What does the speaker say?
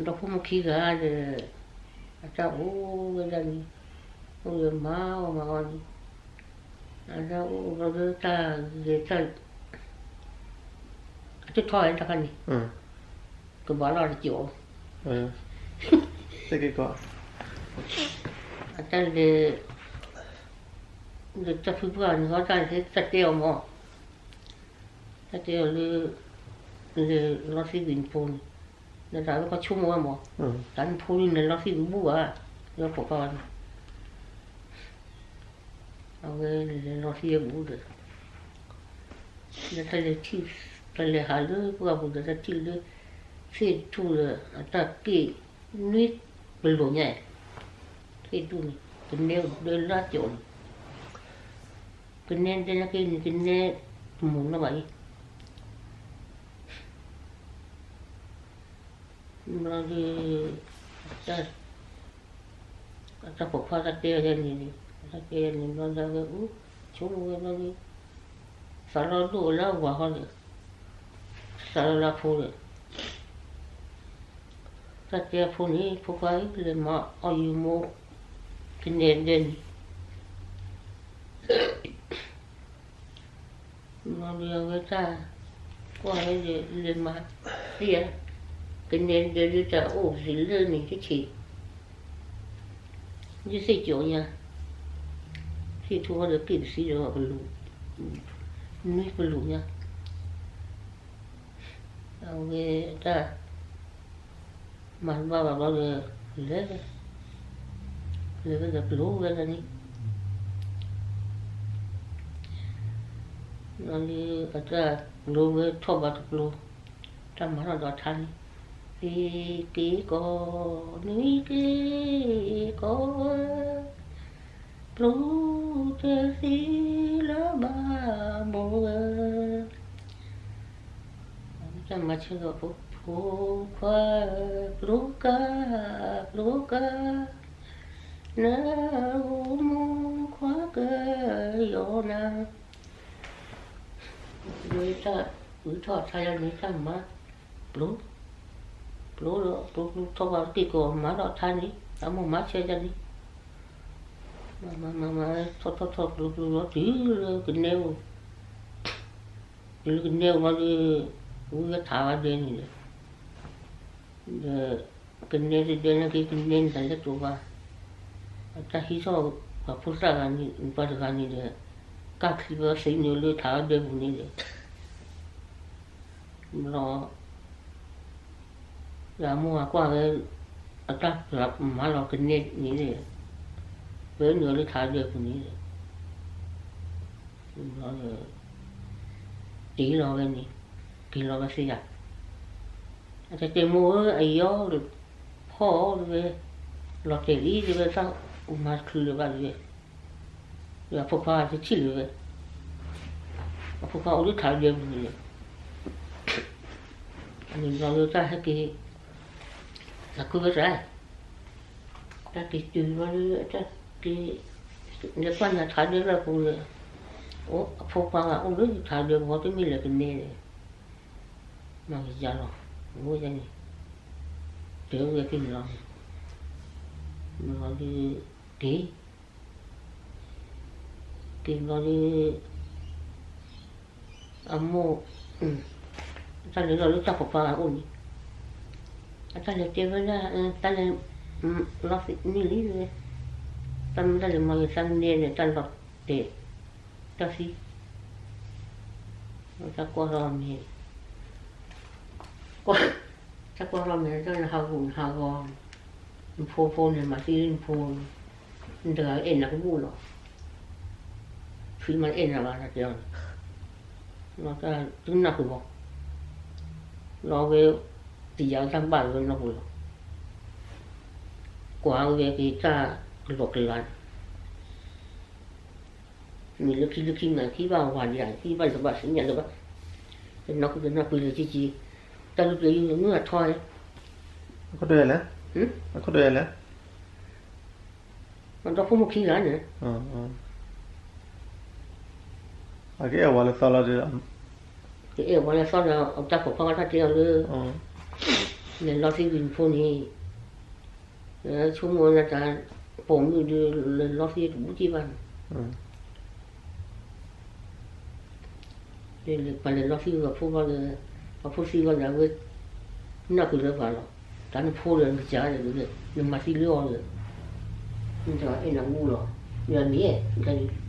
ဒီဖိမိၢ်ခံဂၤဒီး အတၢ်အိၣ်ဝဲဒၣ်န့ၣ်, အိၣ်ဒီးမၤအီၣ်မၤအီန့ၣ်, အတၢ်အိၣ်ဘျီဒီးတၢ်ဂဲၤတၢ် အတထီၣ်ဝဲတခါန့ၣ်, ကဘၣ်လီၢ်တကီၢ်, အတၢ်လဲၤ ဒီးတၢ်ဖုပှၢ်န့ၣ်ဟီ တၢ်တဲအီၤမး, တၢ်တဲအီၤလၢ လဲၤလီသံဝံၤနဖိန့ၣ်, ဒီးတၢ်ဝဲခီဆိကမိၣ်ဝဲမး, တၢ်နဖိဒ်လဲၤလီသံဝံၤဘူၣ်ဘၣ်, လၢဖိခွါန့ၣ်, အဝဲလဲၤလီသံဝံၤဘူၣ်ဒီး ဒီးတၢ်လဲၤထံၣ်, တၢ်လဲၤဟးလၢပှၢ်ပူၤဒီး တၢ်ထံၣ်လၢ သ့ၣ်တထူၣ်ဒီး အတၢ်က့ၣ်နွံပလိာ်ညါ, သ့ၣ်တထူၣ်န့ၣ် ကနဲအိၣ်ဒီးလၢအကၠီၣ်န့ၣ်, ကနဲဒဲနၢ်က့န့ၣ် ကနဲတမုာ်နီၢ်ဘၣ်အံၤ, ဘျီဒီး အတၢ်ဖိခွါတၢ်တဲအီၤယဲန့ၣ်, တၢ်တဲယဲန့ၣ်ဘျီဒီး အဝဲအူ ဆိကမိၣ်ဝဲဘျီဒီး သးလီၤဒိၣ်လၢအဝၤဃီဒီး သးလီၤလၢအဖိဒီး တၢ်တဲအဖိန့ၣ် ဖိခွါဧၢ လဲၤမၤအီၣ်ယမိၢ် ကနဲဒဲန့ၣ် ဘျီဒီးအဝဲတၢ်ကွၢ်ဝဲဒီး လဲၤမၤသ့ဧါ, ကနဲဒဲဒ်တၢ်အိၣ်သ့လၢန့ၣ်တဆံး, ဒ်သ့ၣ်ကၠီၤညါ, သ့ၣ်ထူၣ်ဃီဒီးက့ၣ်ပသံဒီး နွံပလိာ်ညါ, အဝဲတၢ် မၤတဘၣ်ဘၣ်ဘျီဒီး လဲၤ, လဲၤဝဲဒီးပျိဝဲဒၣ်န့ၣ်, ဘျီဒီးအတၢ်ပျိဝဲထီၣ်ဘးတပျိ, တၢ်မၤထီၣ်ဒီးထါန့ၣ်, သ့က့ၤကီး, နွံက့ၤကီး, ပျိတသံလၢၤဘၣ်မိၢ်ဧၢ, တၢ်မၤဆၢဒီးဖိခွါ, ပျိကါ, ပျိကါ, နၢ်ဟူမိၢ်ခွါကယီၤနၤ, ဝဲတၢ်အုးထီၣ်ထါယၤန့ၣ် တၢ်မၤ ပျိ, ပျိဒီးပျိပျိထီၣ်ဘးတက့ၢ်ကီး မၤထီၣ်ထါန့ၣ် တၢ်မိၢ်မၤဆၢယၤန့ၣ်, မၤမၤမၤမၤ ထီၣ်ထီၣ်ထီၣ်ပျိပျိလီၤ တုၤလၢကနဲအိၣ်, တုၤလၢကနဲအိၣ်ဘျီဒီး ဝံဝဲထးဝဲဒဲန့ၣ်ဒီး ဒီးကနဲတဒဲန့ၣ်က့ ကနဲန့ၣ်တၢ်လဲၤတိာ်ဘၣ်, အတၢ်ဟံးထီၣ်ပှၤဖိသၣ်ဂၤန့ၣ် ပှၤတဂၤန့ၣ်ဒီး ကၢ်ချံဝဲသ့န့ၣ်လၢထးဝဲဒဲပူၤန့ၣ်ဒီး ဘျီ ဒီးအမိၢ်အကွၢ်ဝဲ အတၢ်မၤလီၤကနဲန့ၣ်ဒီး ပၢနုာ်လၢထးဝဲဒဲပူၤန့ၣ်ဒီး ဘျီ တ့လီၤဝဲန့ၣ်, က့ၤလီၤဝဲသ့ယၤ, အတတဲမိၢ်ဧၢ အယီၤဒီး ဖီအီၤတဝဲ, လီၤတဲာ်လံတဝဲ တၢ်မၤတချုးလၢၤဘၣ်တဝဲ, ဒီးအဖိခွါတထံၣ်လၢၤဝဲ, အဖိခွါအိၣ်လၢထးဒဲပူၤန့ၣ်, အန့ၣ်ဘျီဒီးတၢ်ဟဲက့ၤ သးခုဝဲတၢ်, တၢ်က့ၤတုၤဘျီဒီး တၢ်က့ၤ လဲၤကွၢ်ညါထးဒဲလၢအပူၤန့ၣ်, အိၣ် အဖိခွါဂၤအိၣ်လၢထးဒဲပူၤ တမ့ၢ်လၢကနဲဒီး မၤကယၤလီၤ, အဝဲန့ၣ် တဲဝဲက့ၤလီၤ, ဘျီဒီး က့ၤ က့ၤဘျီဒီး အမိၢ် တၢ်လဲၤလီၤလၢတၢ်ဖိခွါဂၤအိၣ်န့ၣ်, အတၢ်လဲၤတဲဝဲဒၣ် တၢ်လဲၤ လီၤသ့န့ၢ်လံဝဲ, တၢ်မ့ၢ်တၢ်လဲၤမၤဂ့ၤသးကနဲဒီး တၢ်လီၤတဲာ် တၢ်သံ တၢ်ကွၢ်ထီၣ်မ့ၤ, ကွၢ်, တၢ်ကွၢ်ထီၣ်မ့ၤ တၢ်နဟးဂူာ်နဟးဂီၤ, နဖိဖိန့ၣ် မၤသံလၢနဖိ, နတဂၤအဲၣ်နၤကဘူၣ်လီၤ, ဖံမၤအဲၣ်နၤဘၣ် တၢ်တဲအီၤန့ၣ်, လီၤတၢ်သုနၢ်ဟူဘၣ်, လီၤဝဲ တယၤတၢ်ဘၣ်လၢနၢ်ဟူလီၤ, ကွၢ်ဝဲက့ၤတၢ်ကလီကလါန့ၣ် မ့ၢ်လၢခံလၢခံမး ခံဘၣ်ဝၤဒံးဧါ ခံဘၣ်လၢၤဘၣ်သ့ၣ်ညါလၢၤဘၣ်, တနီၢ်ခိတနီၢ်ပှံၤလၢၤကံကံ, တၢ်လုၢ်ပျဲၤယုၢ်မုၢ်အထီလဲၣ်, အခိၣ်ဒိၣ်လဲၣ်, အခိၣ်ဒိၣ်လဲၣ်, ဒီဖိမိၢ်ခံဂၤန့ၣ်, အကအဲၣ်ဝၤလၢသီလီၤဒီး, ကအဲၣ်ဝၤလၢသီဒီး အတၢ်ဖိခွါတၢ်တဲအီၤလၢ အ လဲၤလီသံကွံာ်နဖိန့ၣ်, ဆိကမိၣ်ဝဲဒၣ်တၢ်ပိာ်မုၣ်ဒုး လဲၤလီသံတဘူၣ်က့ဘၣ်န့ၣ်, ပှၤလဲၤလီသံဝဲပှၤဖိဘျီဒီး, ပှၤဖိသံဘျီဒီး အဝဲ နၢ်ကွံာ်လၢပှၤလီၤ, တၢ်နဖိဒီးနကစၢ်ဒီး နမၤသံလၢအီၤဒီး, အဲၣ်နၤမူလီၤ, မ့ၢ်န့ၣ်